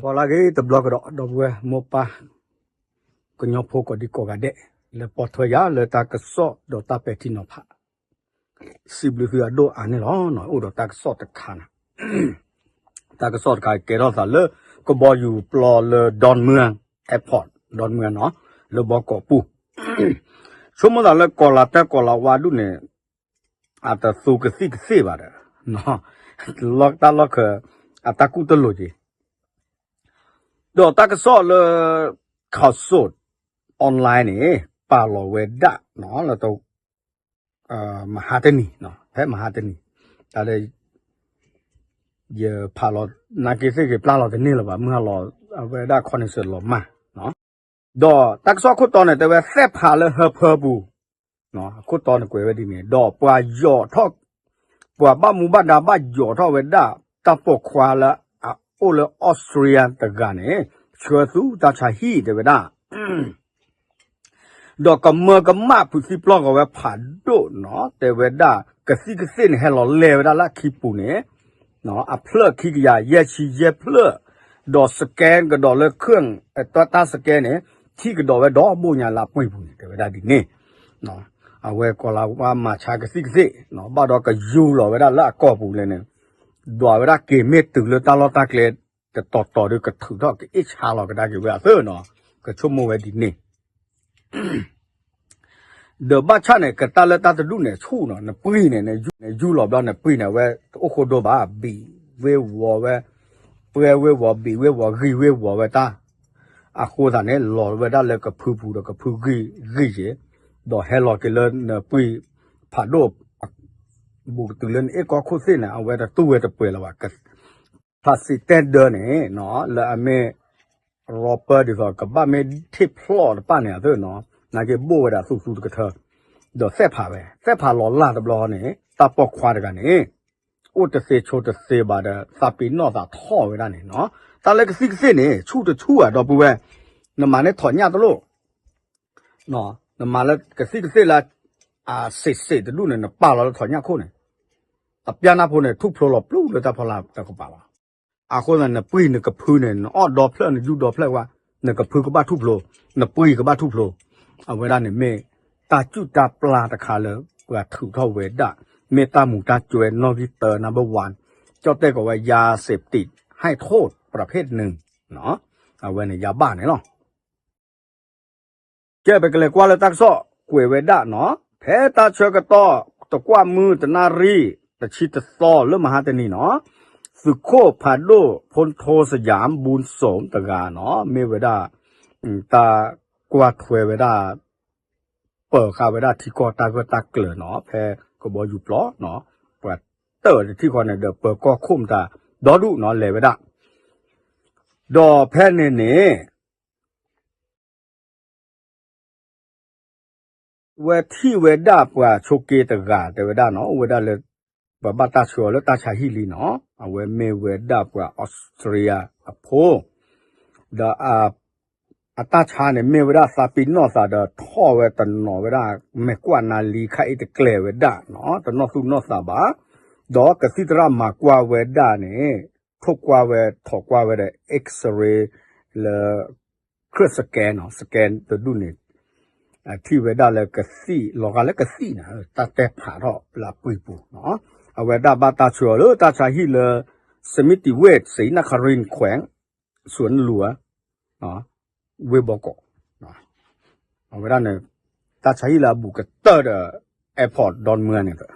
ကီၤလၢဂ့ၤတဘျီကဒီး ဒီပုၢ်ဝဲၢ်မိၢ်ပၢ် ကညီဖိကိးဒံကိးဂၤဒဲး လၢပိာ်ထွဲယၤလၢတၢ်ကစီၣ်ဒီးတၢ်ပဲာ်ထံနီၤဖး စံးဘျုးသုအဒိၣ်အါန့ၣ်လီၤ. အိၣ်ဒီးတၢ်ကစီၣ်တခါန့ၣ် တၢ်ကစီၣ်တခါကဲထီၣ်သးလၢ ကဘီယူၤပျီလၢ Don Mueang Airport, Don Mueang နီၤ လၢဘီကီးပူၤ ဆိကမိၣ်သးလၢကီၤလၤတဲကီၤလၤဝါဒူၣ်န့ၣ် အတသူကသံၣ်ကသ့ၣ်ဘၣ်ဒီး လီၢ်တၢ်လီၢ်ခၢး အတၢ်ကူၣ်တလိာ်က့ၤ ဒီးတၢ်ကစီၣ်လၢ Khaosod Online န့ၣ် ပာ်လီၤဝဲဒၣ်နီၤ လၢ မဟါတနံၤ ဖဲမဟါတနံၤ တၢ်လၢ ယဖးလီၤ နာ်က့သ့ၣ်က့ၤပျၢ်လီၤတန့ၢ်လၢၤဘၣ် မုၢ်ဟါလီၤ အဝဲဒၣ် ခီနံၤစၢၤလီၤမၢ် ဒီးတၢ်ကစီၣ်ခိၣ်တီန့ၣ် တဲဝဲ သဲးဖးလၢဟၢဖၢပူၤ အခိၣ်တီန့ၣ်ကွဲးဝဲဒ်န့ၣ် ဒီးပှၤယီၤထီၣ် ပှၤဘၣ်မူဘၣ်ဒါဘၣ်ယီၤထီၣ်ဝဲဒၣ် တၢ်ပိာ်ခွါလၢအအိၣ်လၢ Australia တဂၤန့ၣ် ဆှၢသူတၢ်ဆါဟံၣ်တဲဝဲဒၣ် ဒီးကမၢကမၣ်ဖုးသံပျီၢ်ဂီၤဝဲဖးဒိၣ်နီၤ တဲဝဲဒၣ် ကသံၣ်ကသ့ၣ်န့ၣ် ဟဲလီၤလဲၤဝဲဒၣ်လၢအခံပူၤန့ၣ် အဖျၢၣ်ခံကယၤယဲၢ်ဆံယဲၢ်ဖျၢၣ် ဒီး scan ကဒီးလၢ เครื่อง တၢ် scan န့ၣ် ထံၣ်ကဒီးဝဲဒီးဘိၣ်ညါလၢအပှ့ၤပူၤန့ၣ် တဲဝဲဒၣ်ဒ်န့ၣ် အဝဲကီၤလၤဝါမၤဆါကသံၣ်ကသ့ၣ် ဘၣ်ဒီးကယူၤလီၤဝဲဒၣ်လၢအကီၢ်ပူၤလဲၣ်န့ၣ် ဒွးဝဲဒၣ်က့ၤမ့ၢ်တုၤလၢတၢ်လီၢ်တၢ်ကျဲ တတီၤတီၤဒီးကထုးထီၣ်ကအ့ၣ်ဆါလီၤကဒါက့ၤဝဲအသၢနီၤ ကဆိကမိၣ်ဝဲဒ်န့ၣ် ဒီးဘၣ်ဆၣ်န့ၣ် ကတၢ်လၢတၢ်တဒူၣ်န့ၣ်ဆူၣ်နီၤ နပှံၢ်န့ၣ် ယူၤလီၤဘျီနပှံၢ်န့ၣ် အဝဲတအိၣ်ဃိဒိဘၣ် ဘံၣ်ဝ့ၤဝီၤဝဲ ပှဲၤဝ့ၤဝီၤ ဘံၣ်ဝ့ၤဝီၤ ဂံၢ်ဝ့ၤဝီၤဝဲတၢ် အဃိသတးန့ၣ် လီၤဝဲဒၣ်လၢကဖုပူၤဒီးကဖုဂံၢ်ဂံၢ်ယ့ၤ ဒီးဟဲလီၤက့ၤလၢနပှံၢ်ဖးဒိၣ် ဘူးကတုၤလၢနအ့ၣ်ကီၢ်ခိၣ်သ့ၣ်န့ၣ် အဝဲတတူၢ်ဝဲတပှဲၤလၢၤဘၣ် ဖးစံးတဲဒၢန့ၣ် လၢအမ့ၢ် ရီပၢဒ်သိး ကဘၣ်မ့ၢ်ထံၣ်ဖျီၣ်တပၣ်န့ၣ်အသၢနီၤ နာ်က့ဘိၣ်ဝဲဒၣ်သူသူတကထၢ ဒီးသဲးဖးဝဲ သဲးဖးလီၤလၢ်တဘျီန့ၣ် တၢ်ပိာ်ခွါတဂၤန့ၣ် အိၣ်တသ့ဆိတသ့ဘၣ်ဒီး သးပ့ၤနီၣ်သးထီၣ်ဝဲဒၣ်န့ၣ်နီၤ တၢ်လၢကသံၣ်ကသ့ၣ်န့ၣ် ဆူၣ်တဆူၣ်ဧါ ဒီပုၢ်ဝဲၢ် နမၤန့ၢ်ထီၣ်ညၣ်တလိၣ် နမၤလၢကသံၣ်ကသ့ၣ်လၢ အစ့းစ့းတဒူၣ်န့ၣ် နပာ်လီၤလၢထီၣ်ညၣ်ခိၣ်န့ၣ် အပျၢ်နၢ်ဖိန့ၣ် ထူၣ်ဖျိလီၤပျူၢ်လၢတၢ်ဖီလာ်တကပၤလီၤ. အဃိသတးနပှံၢ်နကဖုန့ၣ် နအီၣ်ဒီဖျၢၣ်နယူၢ်ဒီဖျၢၣ်ဝဲ နကဖုကဘၣ်ထူၣ်ဖျိ နပှံၢ်ကဘၣ်ထူၣ်ဖျိ အဝဲဒၣ်န့ၣ်မ့ၢ် တၢ်စုၣ်တၢ်ပျၢ်တခါလၢ ပှၤထုးထီၣ်ဝဲဒၣ် မ့ၢ်တၢ်မူၤတၢ်စဲၤနီၣ်ဂံၢ်တၢ number one ကၠီၣ်တဲၣ်ကိးဝဲ ยาเสพติดให้โทษประเภทหนึ่ง အဝဲန့ၣ် ယၤဘၣ်န့ၣ်လီၤ. ကဲပကလဲၤကွၢ်လၢတၢ်ကစီၣ်ကွဲးဝဲဒၣ်နီၤ ဖဲတၢ်ဆၢကတီၢ်တကွၢ်မုၢ်တနၣ်ရံၣ် တဆံတသီလၢမဟါတနံၤနီၤ သုးခိၣ်ဖးဒိၣ် ဖူၣ်ထိစယၣ် ဘူၣ်စိၣ်တဂၤနီၤ မ့ၢ်ဝဲဒၣ် တၢ်ကွၢ်ထွဲဝဲဒၣ် ပၢၤဃာ်ဝဲဒၣ်ထံကီၢ်တၢ်ဂၢၢ်တၢ်ကျၢၤနီၤ ဖဲကဘီယူၤပျီနီၤ ပှၤတၢၢ်တထံၣ်ဃီန့ၣ်ဒီး ပၢၤကီၢ်ခိၣ်မတၤ ဒီဒူၣ်နီၤ လဲၤဝဲဒၣ် ဒီးဖဲန့ၣ်န့ၣ် ဝဲထံၣ်ဝဲဒၣ်ပှၤဆိးက့တဂၤ တဲဝဲဒၣ်နီၤ အိၣ်ဝဲဒၣ်လၢ ပှၤဘၣ်တၢ်ဆှၢအီၤလၢတၢ်ဆါဟံၣ်လံနီၤ အဝဲမ့ၢ်ဝဲဒၣ်ပှၤအီစထြ့လယါအဖိ ဒီး အတၢ်ဆါန့ၣ် မ့ၢ်ဝဲဒၣ်သးပ့ၤနီၣ်သးဒီးထီၣ်ဝဲတနီၤဝဲဒၣ် မဲာ်ကွၢ်နါလံခါအံၤတကျဲၤဝဲဒၣ်နီၤ တနီၣ်သူၣ်နီၣ်သးဘၣ် ဒီးကသံၣ်သရၣ်မၤကွၢ်ဝဲဒၣ်န့ၣ် ထိၣ်ကွၢ်ဝဲထီၣ်ကွၢ်ဝဲဒီး X-ray လၢ เครื่องสแกนနီၤ สแกน တဒူၣ်န့ၣ် ထံၣ်ဝဲဒၣ်လၢကသံၣ် လီၤဂာ်လၢကသံၣ်န့ၣ် တၢ်တဲဖးထီၣ်လၢအပှ့ၤပူၤနီၤ အဝဲဒၣ်ဘၣ်တၢ်ဆှၢအီၤလၢတၢ်ဆါဟံၣ်လၢ สมิติเวชศรีนครินทร์แขวงสุรินทร์ ဝ့ၢ်ဘီကီး အဝဲဒၣ်န့ၣ် တၢ်ဆါဟံၣ်လၢအဘူးကတၢၢ်ဒီး airport Don Mueang န့ၣ် ဒီး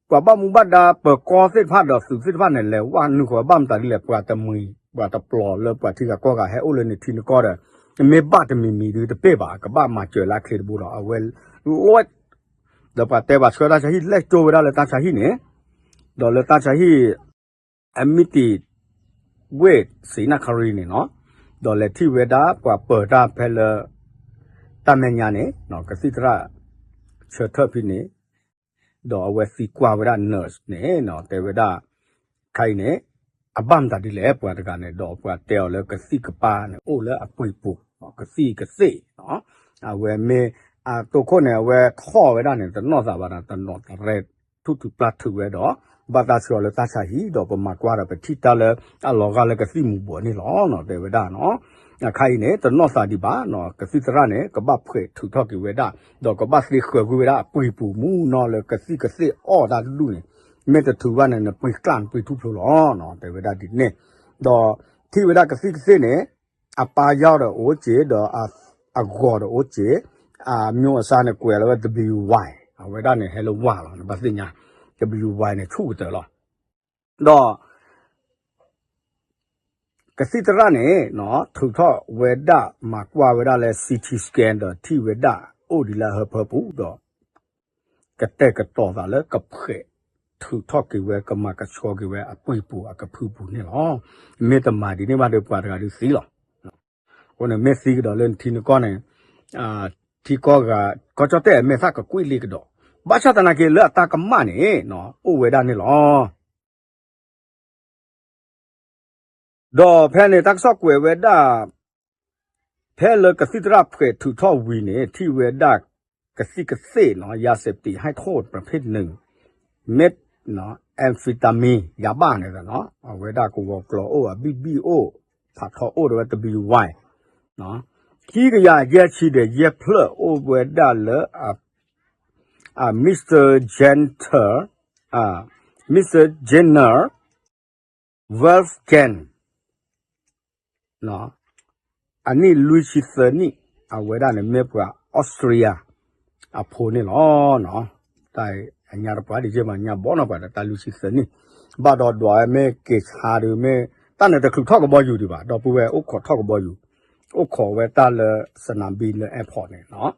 ပှၤဘၣ်မူဘၣ်ဒါပၢၤကီၢ်သ့ၣ်တဖၣ်ဒီးသုးသ့ၣ်တဖၣ်န့ၣ် လဲၤဝဲနုာ်ဃီဘၣ်မတၤဒ်လဲၣ် ပှၤတမှံၤ ပှၤတပျီၤလၢပှၤထံဂၤကီၢ်ဂၤဟဲအိၣ်လၢန့ၣ်ထံနကီၢ်ဒီး မ့ၢ်ဘၣ်တမံၤမံၤဒုးတပ့ၢ်ဘၣ် ကဘၣ်မၤစၢၤလၢအချ့တဘိဒီး အဝဲ လီၢ် ဒီးပှၤတဲပှၤဆှၢတၢ်ဆါဟံၣ်လဲၤကၠိဝဲဒၣ်လၢတၢ်ဆါဟံၣ်န့ၣ် ဒီးလၢတၢ်ဆါဟံၣ် အမံတံးဝ့ၢ်စံနၣ်ခရံာ်န့ၣ်နီၤ ဒီးလဲၤထံၣ်ဝဲဒၣ်ပှၤပၢၤတၢ်ဖဲလၢ တၢ်မဲာ်ညါန့ၣ် ကသံၣ်သရၣ်ဆၢထၢၣ်ဖဲန့ၣ် ဒီးအဝဲသံကွၢ်ဝဲဒၣ် nurse န့ၣ် တဲဝဲဒၣ် ခါအံၤန့ၣ် အဘၣ်မတၤဒ်လဲၣ် ပှၤတဂၤန့ၣ် ဒီးပှၤတဲအီၤလၢကသံၣ်ကပၤန့ၣ် အိၣ်လၢအပှ့ၤပူၤ ကသံၣ်ကသ့ၣ် အဝဲမ့ၢ်အတိခိၣ်န့ၣ် အဝဲထီၣ်ဝဲဒၣ်န့ၣ် တနီၣ်သးဘၣ်ဒီး တနီၣ်သးရဲၣ် ထူၣ်ထုးပျၢ်ထုးဝဲဒီး ဘၣ်တၢ်ဆှၢအီၤလၢတၢ်ဆါဟံၣ် ဒီးပမၤကွၢ်ဒီးပထံၣ်တၢ်လၢအလီၤဂာ်လၢကသံၣ်မူၤဘှီးန့ၣ်လီၤ တဲဝဲဒၣ်နီၤ. အခါအံၤန့ၣ် တနီၢ်သးဒံးဘၣ်နီၤ ကသံၣ်သရၣ်န့ၣ် ကဘၣ်ဖှဲးထုးထီၣ်က့ၤဝဲဒၣ် ဒီးကဘၣ်သ့ဃၢၤကွံာ်ဝဲဒၣ်အပှ့ၤပူၤမူနီၤ လၢကသံၣ်ကသ့ၣ်အီၣ်တၢ်တဒူၣ်န့ၣ် မ့ၢ်တထုးဘၣ်န့ၣ် နပှ့ၤကျၣ်နပှ့ၤထူၣ်ဖျိလီၤနီၤ တဲဝဲဒၣ်ဒ်န့ၣ်. ဒီးထံၣ်ဝဲဒၣ်ကသံၣ်ကသ့ၣ်န့ၣ် အပၢ်ယီၢ်ဒီးအိၣ်စ့ၢ် ဒီးအဂီၤဒီးအိၣ်စ့ၢ်, အမျိုးအစားန့ၣ် ကွဲးလီၤဝဲ W Y အဝဲဒၣ်န့ၣ် ဟဲလၢဝၣ်လီၤ နဘၣ်သ့ၣ်ညါ W Y န့ၣ် ဆူၣ်ကတၢၢ်လီၤ. ဒီး ကသံၣ်သရၣ်န့ၣ် ထုးထီၣ်ဝဲဒၣ် မၤကွၢ်ဝဲဒၣ်လၢ C T scan ဒီးထံၣ်ဝဲဒၣ် အိၣ်ဒံးလၢအဟၢဖၢပူၤဒီး ကတဲာ်ကတီၤသးလၢကဖှဲးထုးထီၣ်က့ၤဝဲ ကမၤကဆှီက့ၤဝဲအပှ့ၤပူၤအကဖုပူၤန့ၣ်လီၤ. မ့ၢ်တမၤဒ်န့ၣ်ဘၣ်ဒီး ပှၤတဂၤဒုးသံလီၤ. အဃိန့ၣ် မ့ၢ်သံကဒီးလၢနထံနကီၢ်န့ၣ် ထံကီၢ်ဂၤ ကီၢ်ကၠီၣ်တဲၣ်အမဲာ်သၣ်ကကွံာ်လံကဒီး, ဘၣ်ဆၣ်သနာ်က့လၢအတၢ်ကမၣ်န့ၣ် အိၣ်ဝဲဒၣ်န့ၣ်လီၤ. ဒီးဖဲန့ၣ် တၢ်ကစီၣ်ကွဲးဝဲဒၣ် ဖဲလၢကသံၣ်သရၣ်ဖှဲးထုးထီၣ်ဝံၤန့ၣ် ထံၣ်ဝဲဒၣ်ကသံၣ်ကသ့ၣ်နီၤ ယၤစဲးပတံး ဟဲထိၣ် ประเภทหนึ่ง မ့ၢ် amphetamine ယၤဘၣ်န့ၣ်လီၤ. အဝဲဒၣ်ကဝီၤကျီၤအိၣ် အဘံၣ်ဘံၣ်အိၣ် ဖးထီအိၣ်ဒီးဝဲ W Y ခံကယၤယဲၢ်ဆံဒီးယဲၢ်ဖျၢၣ်အိၣ်ဝဲဒၣ်လၢ Mister Gentle Mister General Wolfgang အနံၣ်လွံၢ်ဆံသၢနံၣ်, အဝဲဒၣ်န့ၣ်မ့ၢ်ပှၤ Austria အဖိန့ၣ်လီၤ. တၢ်အညါတပှၢ်ဒံးက့မး ညါဘီနီၢ်ပှၤဒီးတၢ်လွံၢ်ဆံသၢနံၣ်, ဘၣ်ဒီးဒွးဝဲမ့ၢ်က့ၤဆါဒုးမ့ၢ် တၢ်န့ၣ်တချုးထီၣ်ကဘီယူၤဒံးဘၣ်, ဒီပုၢ်ဝဲၢ်အိၣ်ခိးထီၣ်ကဘီယူၤ, အိၣ်ခိးဝဲတၢ်လၢ စနၣ်ဘံလၢ airport န့ၣ်လီၤ.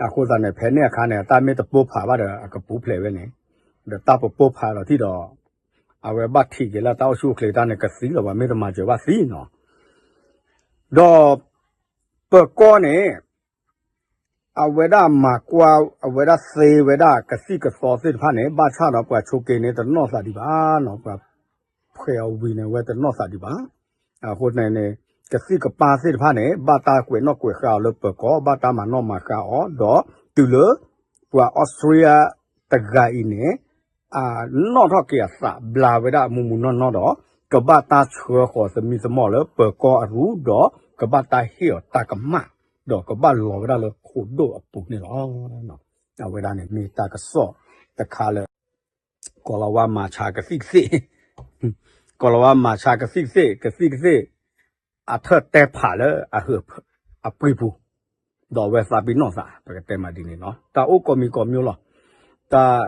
အဃိသတးန့ၣ် ဖဲန့ၣ်အခါန့ၣ် တၢ်မ့ၢ်တပိၢ်ဖးဘၣ်ဒီး အကပူၤဖျဲးဝဲန့ၣ်, ဒီးတၢ်ပပိၢ်ဖးဒီးထံၣ်ဒီး အဝဲဘၣ်ထံးက့ၤလၢတၢ်အိၣ်ဆူၣ်အိၣ်ချ့တၢ်န့ၣ် ကသံလီၤဘၣ် မ့ၢ်တမၤစၢၤဘၣ်သံနီၤ. ဒီး ပၢၤကီၢ်န့ၣ် အဝဲဒၣ်မၤကွၢ် အဝဲဒၣ်သ့ဝဲဒၣ်ကသံၣ်ကသီသ့ၣ်တဖၣ်န့ၣ် ဘၣ်ဆၣ်ဒီးပှၤဆိးက့န့ၣ် တနီၢ်သးဒံးဘၣ်နီၤ, ပှၤဖှဲးအီၤဝံၤန့ၣ် အဝဲတနီၢ်သးဒံးဘၣ်. အဃိန့ၣ်န့ၣ် ကသံၣ်ကပၢ်သ့ၣ်တဖၣ်န့ၣ် ဘၣ်တၢ်ကွဲးနီၣ်ကွဲးဃါအီၤလၢပၢၤကီၢ်, ဘၣ်တၢ်မၤနီၣ်မၤဃါအီၤ, ဒီးတုၤလၢ ပှၤအီစထြ့လယါတဂၤအံၤန့ၣ် အနီၣ်ထီၣ်က့ၤအသးဘျါဝဲဒၣ်မူးမူးနီၢ်နီၢ်ဒီး ကဘၣ်တၢ်ဆှၢဃီၤသမံသမိးလၢပၢၤကီၢ်အရူၢ်ဒီး ကဘၣ်တၢ်ဟ့ၣ်အီၤတၢ်ကမၣ် ဒီးကဘၣ်လီၤဝဲဒၣ်လၢခိၣ်ဒိၣ်အပူၤန့ၣ်လီၤ. အဝဲဒၣ်န့ၣ်မ့ၢ်တၢ်ကစီၣ်တခါလၢ ကီၤလၤဝါမၤဆါကသံၣ်ကသ့ၣ် ကီၤလၤဝါမၤဆါကသံၣ်ကသ့ၣ် ကသံၣ်ကသ့ၣ် အထၢၣ်တဲဖးလၢအဟၢဖၢ အပှ့ၤပူၤ ဒီးအဝဲသးပ့ၤနီၣ်သး ပကတဲမးဒ်န့ၣ်လီၤ. တၢ်အိၣ်ကိးမံၤကိးမံၤလီၤ. တၢ်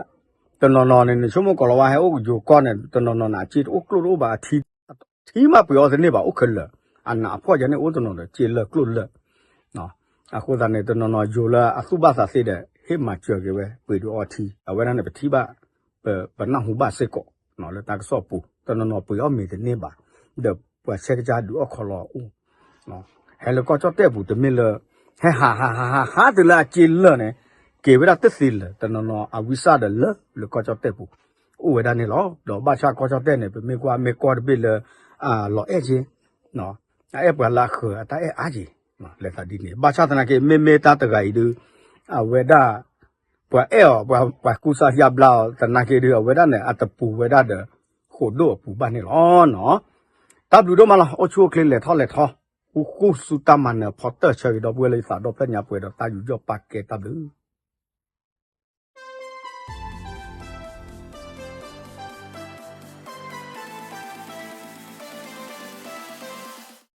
တနီၤနီၤန့ၣ် နဆိကမိၣ်ကီၤလၤဝါဟဲအိၣ်ယိၤကီၢ်န့ၣ် တနီၤနီၤန့ၣ် အစ့တအိၣ်ကျိၣ်တအိၣ်ဘၣ် အထံ ထံမးပှ့ၤအီၤတန့ၢ်ဘၣ် အိၣ်ခဲလၢာ် အနးအဖှီၣ်ယၤန့ၣ် အိၣ်တနီၤဒီးစ့လၢာ်ကျိၣ်လၢာ် အဃိသတးန့ၣ် တနီၤနီၤယိၤလၢအသူၣ်ဘၣ်သးသ့ဒီး ဟ့ၣ်မၤစၢၤက့ၤဝဲ ပှ့ၤဒုးအီထံ အဝဲဒၣ်န့ၣ် ပထံၣ်ဘၣ် ပနၢ်ဟူဘၣ်စ့ၢ်ကီး လၢတၢ်ကစီၣ်ပူၤ တနီၤနီၤပှ့ၤအီၣ်မ့ၤတန့ၢ်ဘၣ် ဒီးပှၤဆဲးကစၢ်ဒုးအီၣ်ခီလီၤအိၣ် ဟဲလၢကီၢ်ကၠီၣ်တဲၣ်ပူၤ တမ့ၢ်လၢ ဟဲဟးဟးဟးဟးဟးတုၤလၢအစ့လၢာ်န့ၣ် က့ၤဝဲဒၣ်တသ့လၢာ် တနီၤနီၤအဝံစၢ်ဒီးလၢ လၢကီၢ်ကၠီၣ်တဲၣ်ပူၤ အိၣ်ဝဲဒၣ်န့ၣ်လီၤ. ဒီးဘၣ်ဆၣ်ကီၢ်ကၠီၣ်တဲၣ်န့ၣ် ပမ့ၢ်ကွၢ်မ့ၢ်ကီၢ်တဘ့ၣ်လၢ အလီၤအဲၣ်က့ၤ အအဲၣ်ပှၤလၢအဃၢၤအတၢ်အဲၣ်အါက့ၤ လဲၤသးဒ်န့ၣ် ဘၣ်ဆၣ်သနာ်က့ မ့မ့ၢ်တၢ်တဂၤအံၤဒုး အဝဲဒၣ် ပှၤအဲၣ်အီၤ ပှၤကူစါယါဘျါအီၤ သနာ်က့ဒုး အဝဲဒၣ်န့ၣ် အတပူၤဝဲဒၣ်ဒီး ဃိးဒိၣ်အပူၤဘၣ်န့ၣ်လီၤ. တၢ်ဘျုးဒိၣ်မးလီၤ အိၣ်ဆူၣ်အိၣ်ချ့လဲၤထီၣ်လဲၤထီ ဃူဃူဆူတၢ်မၤနၢၤဖီတၢၢ်ဆၢဂ့ၤဒီပုၢ်ဝဲၢ်လၢယသးဒီဖျၢၣ်ညါပှဲၤဒီးတၢ်ယူးယီၣ်ပာ်ကဲတၢ်ဘျုး